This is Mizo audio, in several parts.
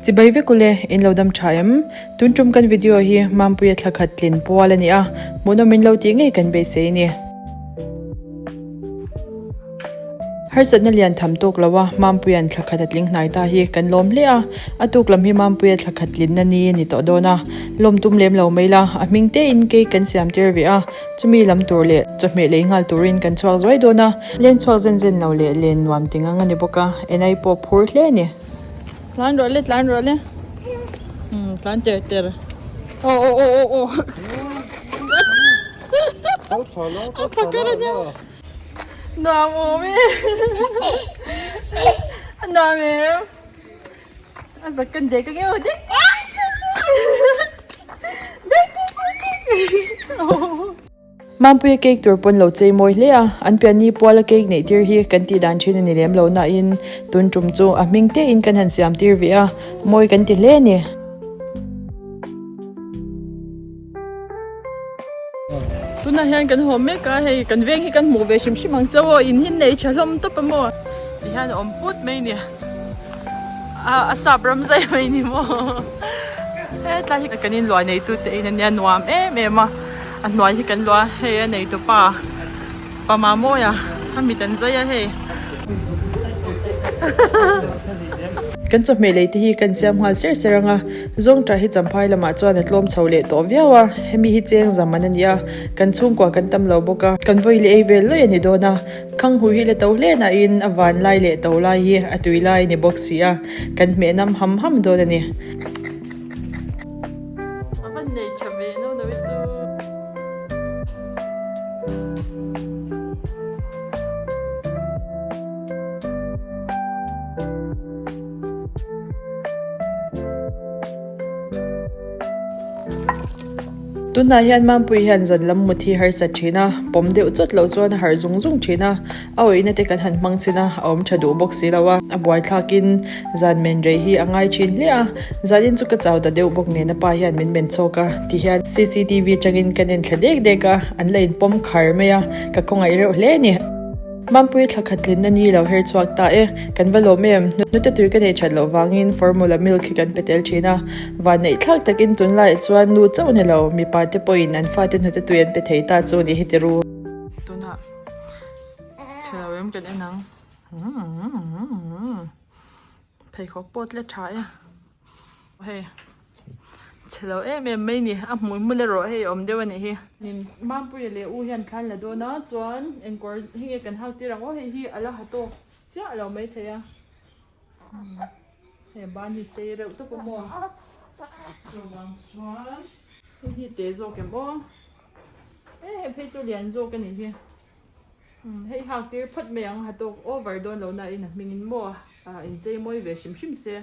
Chibai vek ule, in lo dam tha em? Tun tum kan video hi Mampuia thla khat tlin pual a ni a, hmuhnawm in lo tih ngei kan beisei a ni. Harsatna lian tham tawk lo a, Mampuia'n thla khat a tling hnai ta hi kan lawm hle a, a tuk lam hi Mampuia thla khat tlinna ni a ni tawh dawn a, lawm tum lem lo mai la, a hming tein cake kan siam tir ve a, chumi lam tur leh chawhmeh lei nghal turin kan chhuak zuai dawn a, len chhuak zen zen lo leh len nuam ti ngang a ni bawk a, enai pawh phur hle a ni. Tlan rawh le tlan rawh le umm tlan ter ter aw aw aw aw aw a phakar a nia nuam awm e a nuam em a zak kan dek ange aw dek dek dek dek dek aw. Mampuia cake tur pawn lo chei mawi hle a, an pianni puala cake neih tir hi kan tih dan thin a ni lem lo nain tun tum chu a hming te in kan han siam tir ve a, mawi kan ti hle a ni. Tunah hian kan haw mek a, hei kan veng hi kan hmuh ve hrim hrim ang chauh aw, in hi nei tha hlawm tawp a maw? Ti hian a awm put mai a ni. A sap ram zai mai ni maw hetlai hi kan inluah neitu te in ania nuam em em a a hnuai hi kan luah a hei a neitu pa pa Mamawia a mit an zai a hei kan chawhmeh lei te hi kan siam nghal ser ser ang a zawngṭah hi champhai lamah chuan a tlawm chho leh tawh viau a hemi hi cheng zam an ani a kan chhungkua kan tam lo bawk a kan vawi leh ei vel lawih a ni dawn a. Khang hu hi la to hle nain a van lai leh to lai hi a tui lai a ni bawk si a, kan hmeh nam ham ham dawn a ni. A van nei tha ve no no hi chu. Tunah hian Mampui hian zan lam mut hi harsa thin a, pawm deuh chawt loh chuan a harh zung zung thin a, a awihna te kan han hmang chin a, a awm tha duh bawk si lo a, a buaithlakin zan men rei hi a ngai thin hle a, zanin chu ka chau ta deuh bawk nen a pa hian min men chhawk a, tihian cctv atangin kan en thla dek dek a, an la inpawm khar mai a, ka khawngaih reuh hle a ni. Mampui thla khat tlinna ni lo her chhuak ta e, kan va lawm em? Hnute tui ka neih that loh vangin formula milk hi kan pe tel thin a, van neih thlak takin tunlaiah chuan nu chauh ni lo, mipa te pawhin an fate hnute tui an pe thei ta chu ni hi ti ru. Tunah chhe lo em kan en ang. Pheikhawk pawh tle tha e. Hei chhe lo em em mai ni a hmui hmul erawh hei a awm deuh a nih hi. Mampuia leh u hian thlan la dawn a chuan engkawr hi nge kan hak tir ang aw hei hi a la ha tawk chiah lo maithei a hei ban hi sei reuh tawp a maw chuvang chuan hei hi te zawk em aw e hei phei chu lian zawk a nih hi. Hei hak tir phawt mai ang ha tawk over dawn lo na in a hming in maw a inchei mawi ve hrim hrim se.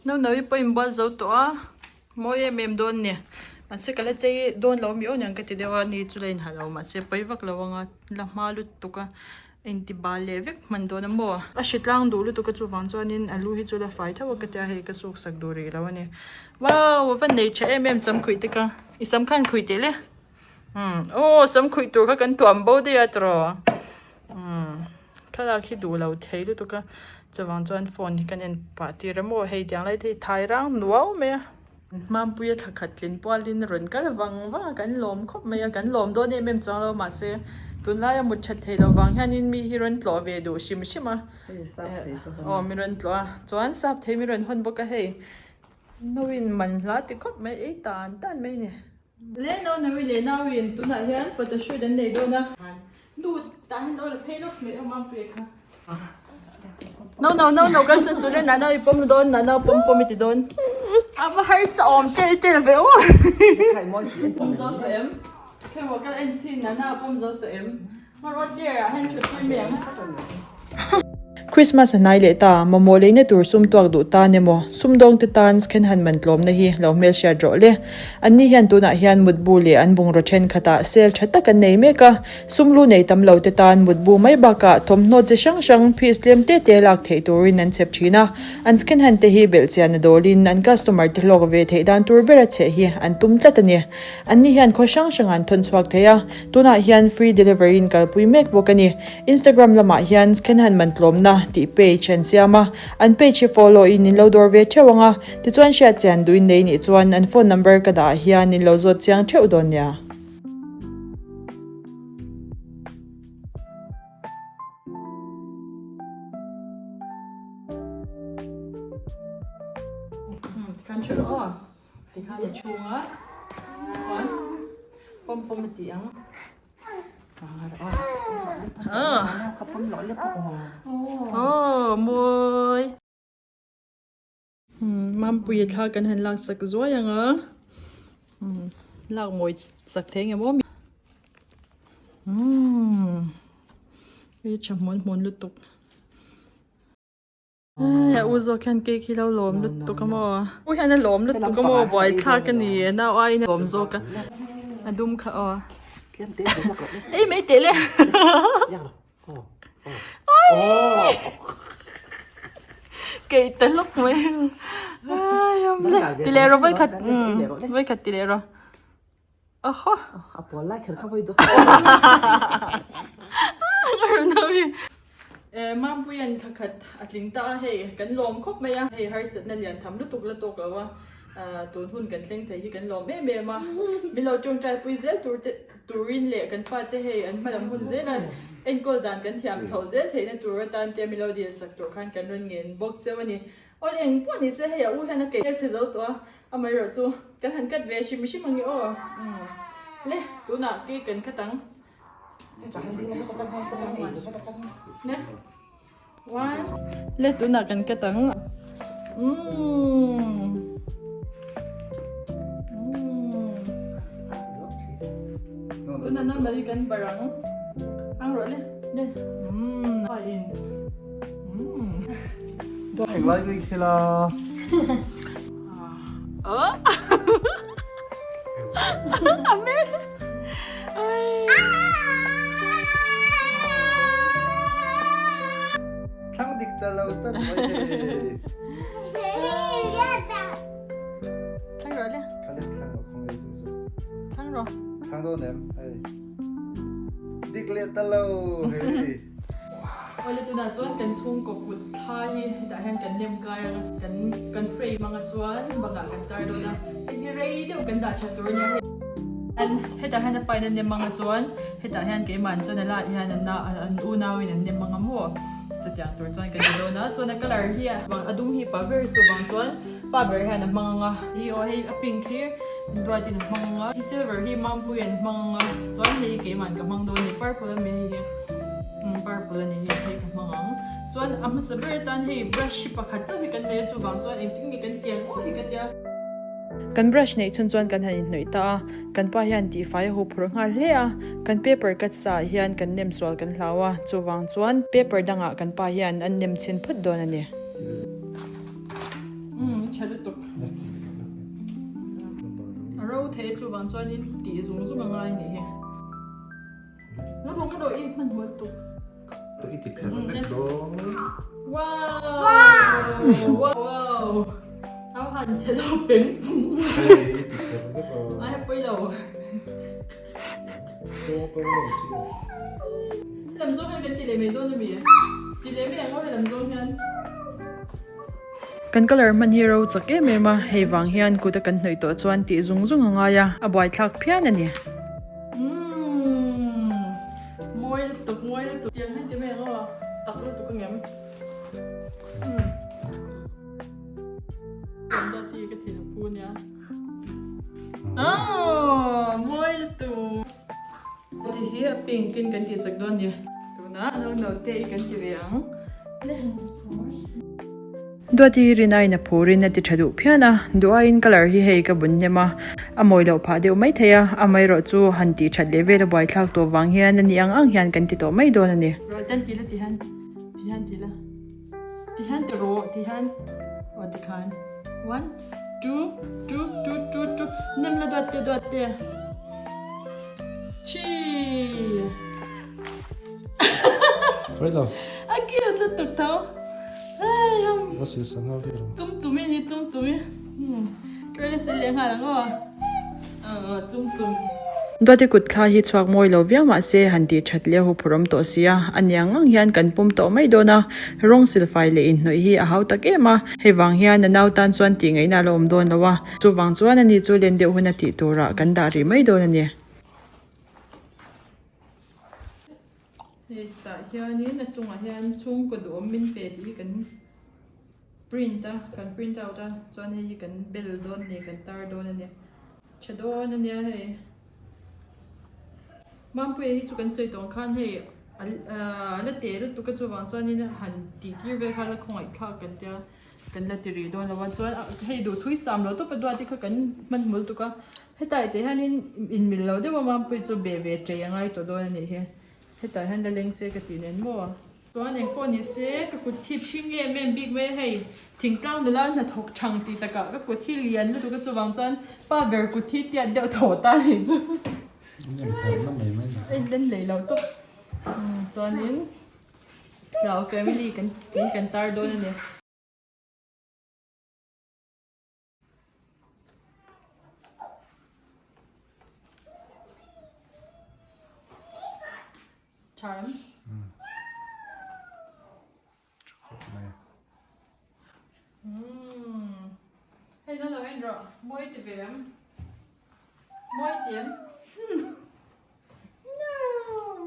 No no i pawh inbual zo tawh a mawi em em dawn ni mahse ka la chei dawn lo mi aw niang ka ti deuh a ni chu la inha lo mahse pawi vak lo anga la hma lutuk a inti bal leh vek hman dawn a maw. A hritlang duh lutuk a chuvang chuanin a lu hi chu la fai tho a ka tia hei ka suk sak duh rih lo a ni wow a va nei tha em em sam khuih te kha i sam khan khuih teh le. Umm aw sam khuih tur kha kan tuam bo daih a tiraw umm thlalak hi duh lo thei lutuk a chuvang chuan phone hi kan en pah tir a maw hei tiang lai te hi thai rang nuau mai a. Mampuia thla khat tlin pualin rawn kal vang vang a kan lawm khawp mai a kan lawm dawn em em chuang lo mahse tunlaia mut that theih loh vang hianin mi hi rawn tlawh ve duh hrim hrim a aw mi rawn tlawh a chuan sap thei mi rawn hawn bawk a hei nauin man hla ti khawp mai ei tan tan mai a ni. Le nau Nawi leh Nauin tunah hian photo shoot an nei dawn a. Nu tah hian lo la phei lawk mai awm ang pek kha. No no no no kan sawi chu le Nana i pawm dawn Nana pawm pawm i ti dawn. A va harsa awm tel tel ve aw. Pawm zo tawh em? Hei maw ka la en chin Nana pawm zo tawh em? Christmas a hnai leh ta, mamawh leina tur sum tuak duh tan emaw, sumdawngte tan scan han man tlawmna hi lo hmelhriat rawh le. Anni hian tunah hian mutbu leh an bungraw thenkhatah sale tha tak an nei mek a, sum lu nei tam lo te tan mutbu mai bakah thawmhnaw chi hrang hrang piece tlem te te lak theih turin an chhep thin a, an scan han te hi belhchian a dawlin an customer te hlawk ve theih dan tur bera chheh hi an tum tlat a ni. Anni hian khaw hrang hrangah an thawn chhuak thei a, tunah hian free delivery in kalpui mek bawk a ni. Instagram lamah hian scan han man tlawmna tih page an siam a, an page hi follow in in lo dawr ve theuh ang a, tichuan hriat chian duh in nei nih chuan an phone number ka dah ah hian in lo zawt chiang theuh dawn nia. Kan theuh aw. Tikhan a chhunga chuan pawm pawm a ti ang. Aw mawi. Mampuia thla kan han lak sak zuai ang a. Lak mawi sak thei nge maw. Hei tha hmuan hmuan lutuk. A u zawk hian cake hi lo lawm lutuk a maw u hian a lawm lutuk a maw buaithlak a ni nau aiin a lawm zawk a a dum kha aw ei mai teh le keih ta hlawk mai ai awm le ti leh rawh vawikhat vawikhat ti leh rawh. Aha. A pual lai kher kha vawi dawn. Eh Mampuian thla khat a tling ta a hei kan lawm khawp mai a hei harsatna lian tham lutuk la tawk lo a tun hun kan thleng thei hi kan lawm em em a min lo tawngtai pui zel tur te turin leh kan fate hei an hmalam hun zel a enkawl dan kan thiam chhoh zel theihna tur atan te min lo dil sak tur khan kan rawn ngen bawk cheu a ni. Aw eng pawh ni se hei a u hian a keih chhe zo tawh a, amaherawh chu kan han cut ve hrim hrim ang i aw. Umm le tunah cake kan cut ang. Le one le tunah kan cut ang. Umm umm tunah nau nau hi kan bar ang. Ang rawh le le umm a in. Englai nge i khel a? Thlang dik ta lo tat mai hei. Thlang rawh le. Thlang le thlang rawh khawng ei duh zawk. Thlang rawh. Thlang dawn em? Hei. Dik leh ta lo hei. Awle tunah chuan kan chhungkaw kut thla hi hetah hian kan nem kai ang a kan kan frame anga chuan bangah kan tar dawn a hei hi rei deuh kan dah tha tur a nia hei hetah hian a pain a nem anga chuan hetah hian keimah an channel ah hian an an unau in an nem anga maw chutiang tur chuan kan ti dawn a chuan a colour hi a dum hi pa ber chuvang chuan pa ber hian a hmang anga hi aw hei a pink hi duatin a hmang anga hi silver hi mampuiin a hmang anga chuan hei keimahn ka hmang dawn a ni purple a mi hei hi. Umm purple a ni hi hei ka hmang ang. Chuan a hmasa ber atan hei brush hi pakhat chauh hi kan nei a chuvang chuan engtin nge kan tiang aw hi ka tia. Kan brush neih chhun chuan kan han inhnawih ta a, kan pa hian tihfai a huphurh nghal hle a, kan paper cut sa ah hian kan nem sual kan hlau a, chuvang chuan paper dangah kan pa hian an nem chhin phawt dawn a ni. Umm tha lutuk. A ro thei a chuvang chuanin tih zung zung a ngai a nih hi. I ti pher vek dawn. Hei i ti pher vek a. Tawng tawng lo chi. Kan colour hman hi ro chak em em a, hei vang hian kut a kan hnawih tawh chuan tih zung zung a ngai a, a buaithlak phian a ni. Umm mawi lutuk mawi lutuk tiang hian ti mai ang aw tak lutuk ang em umm ti ka thin a phu ania aww mawi lutuk ti hi a pink in kan tih sak dawn a ni tunah no no te i kan ti ve ang le. Duati hi rinaiin a phurin a ti tha duh phian a, duh aiin colour hi hei ka bun hnem a, a mawi loh phah deuh mai thei a, amaherawh chu han tih that leh vel a buaithlak tawh vang hian a ni ang ang hian kan ti tawh mai dawn a ni. Rawh ten ti la ti hian ti hian ti la ti hian ti rawh ti hian aw ti khan one two two two two two nem la duat te duat te chii a cute lutuk tho. Chung chumi ni chung chumi. Kawrla sil leh nghal ang aw. Chung chung. Duati kut thla hi chhuak mawi lo viau mah se han tih that leh hu phurawm tawh si a, a niang ang hian kan pawm tawh mai dawn a, rawng silfai leh inhnawih hi a hau tak em a, hei vang hian a nau tan chuan tih ngaihna a la awm dawn lo a, chuvang chuan ani chu len deuh hun a tih turah kan dah rih mai dawn a ni. Hei tah hianin a chungah hian chhungkaw duhawm min pe tih hi kan print a, kan print out a, chuan hei hi kan bel dawn a ni, kan tar dawn a ni. Tha dawn a nia hei. Mampuia hi chu kan sawi tawh ang khan hei a la teh lutuk a chuvang chuanin han tih tir vel kha la khawngaih thlak kan tia kan la ti rih dawn lo a chuan hei duh thui sam lo tawp a duat te kha kan hmanhmul lutuk a hetah teh hianin inmil lo deuh a Mampuia chu be ve chei a ngai tawh dawn a nih hi hetah hian la leng se ka tih nen maw. Chuan engpawh ni se ka kut hi ṭhing em em bik mai a hei thingtlang nula hnathawk ṭhang tih takah ka kut hi lian lutuk a chuvang chuan pa ber kut hi tiat deuh thaw ta a nih chu a inlen lei lo tawp chuanin Rao family kan kan tar dawn a ni. Charm. Hei no lo en rawh mawi ti ve em mawi ti em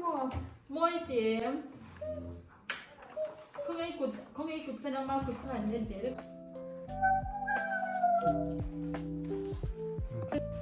no mawi ti em khawngaih kut khawngaih kut kha nangma kut kha han en teh reuh.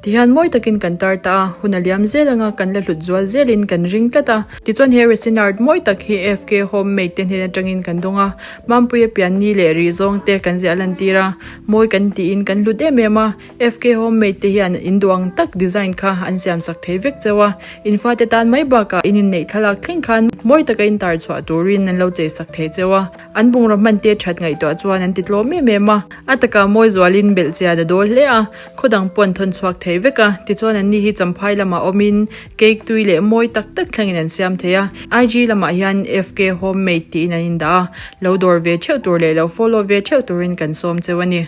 Tihian mawi takin kan tar ta a, hun a liam zel anga kan la hlut zual zelin kan ring tlat a. Tichuan he resin art mawi tak hi FK Home Mate te hnen atangin kan dawng a, Mampuia pian ni leh rih zawng te kan ziah lan tir a, mawi kan tiin kan hlut em em a. FK Home Mate te hian in duh ang tak design kha an siam sak thei vek cheu a, in fate tan mai bakah in inneih thlalak thleng khan mawi taka in tar chhuah turin an lo chei sak thei cheu a. An bungraw hman te that ngaihtuah chuan an ti tlawm em em a, a taka mawi zualin belh chian a dawl hle a, khaw dang pawh an thawn chhuak thei vek a, tichuan anni hi Champhai lamah awmin cake tui leh mawi tak tak thlengin an siam thei a, IG lamah hian FK Homemade tiin an indah a, lo dawr ve theuh tur leh lo follow ve theuh turin kan sawm cheu a ni.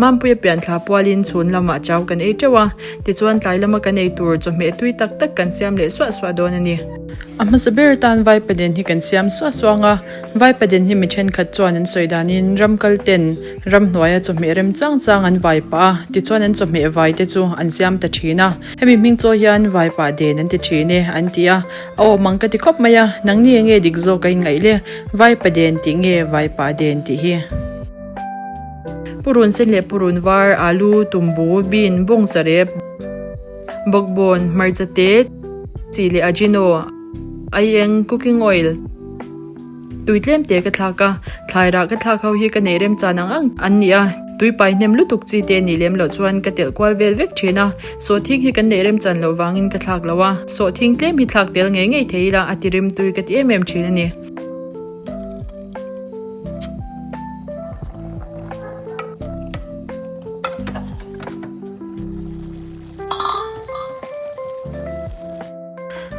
Mampuia pianthla pualin chhun lamah chau kan ei teuh a, tichuan tlai lama kan ei tur chawhmeh tui tak tak kan siam leh suah suah dawn a ni. A hmasa ber tan Vaipaden hi kan siam suah suah ang a, Vaipaden hi mi thenkhat chuan an sawi danin ram kal ten ramhnuaia chawhmeh rem chang chang an vai pah a, tichuan an chawhmeh vai te chu an siam ta thin a, hemi hming chaw hian Vaipa den an ti thin e an ti a, a awm ang ka ti khawp mai a, nangni enge dik zawk a inngaih le, Vaipaden tih nge Vaipa den tih hi. Purun sen leh purun var, alu, tumbu, bean, bawng charep, bawkbawn, hmarcha te, chi leh ajino, aieng, cooking oil, tui tlem te ka thlak a, thlai rah ka thlak ho hi ka neih remchan ang ang an ni a, tui pai hnem lutuk chi te nih lem loh chuan ka telh kual vel vek thin a, sawhthing hi kan neih remchan loh vangin ka thlak lo a, sawhthing tlem hi thlak tel ngei ngei thei ila a ti rim tui ka ti em em thin a ni.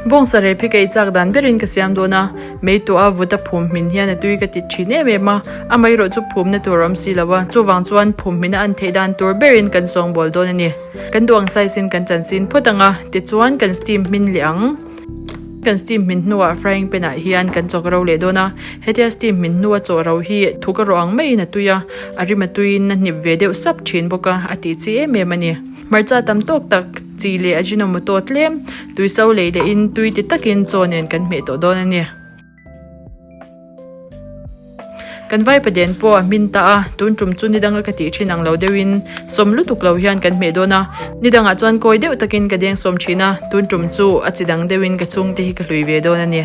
Bawngsa rep hi ka ei chak dan berin ka siam dawn a, mei tawh a vut a phum hmin hian a tui ka ti thin em em a, amaherawh chu phumna tur a awm si lo a, chuvang chuan phum hmina an theih dan tur berin kan sawngbawl dawn a ni. Kan duh ang size in kan chansin phawt ang a, tichuan kan steam hmin leh ang. Kan steam hmin hnuah frying pan ah hian kan chawk ro leh dawn a, hetia steam hmin hnua chaw ro hi thuk a rawh ang maiin a tui a, a rim a tuiin a hnip ve deuh sap thin bawk a, a tih chi em em a ni. Hmarcha tam tawk tak, chi leh ajinomoto tlem, tui so lei lehin tui ti takin chaw nen kan hmeh tawh dawn a ni. Kan vaipaden pawh a hmin ta a, tun tum chu nidanga ka tih thin ang lo deuhin sawm lutuk lo hian kan hmeh dawn a, nidangah chuan kawi deuh takin ka deng sawm thin a, tun tum chu a chi dang deuhin ka chhungte hi ka hlui ve dawn a ni.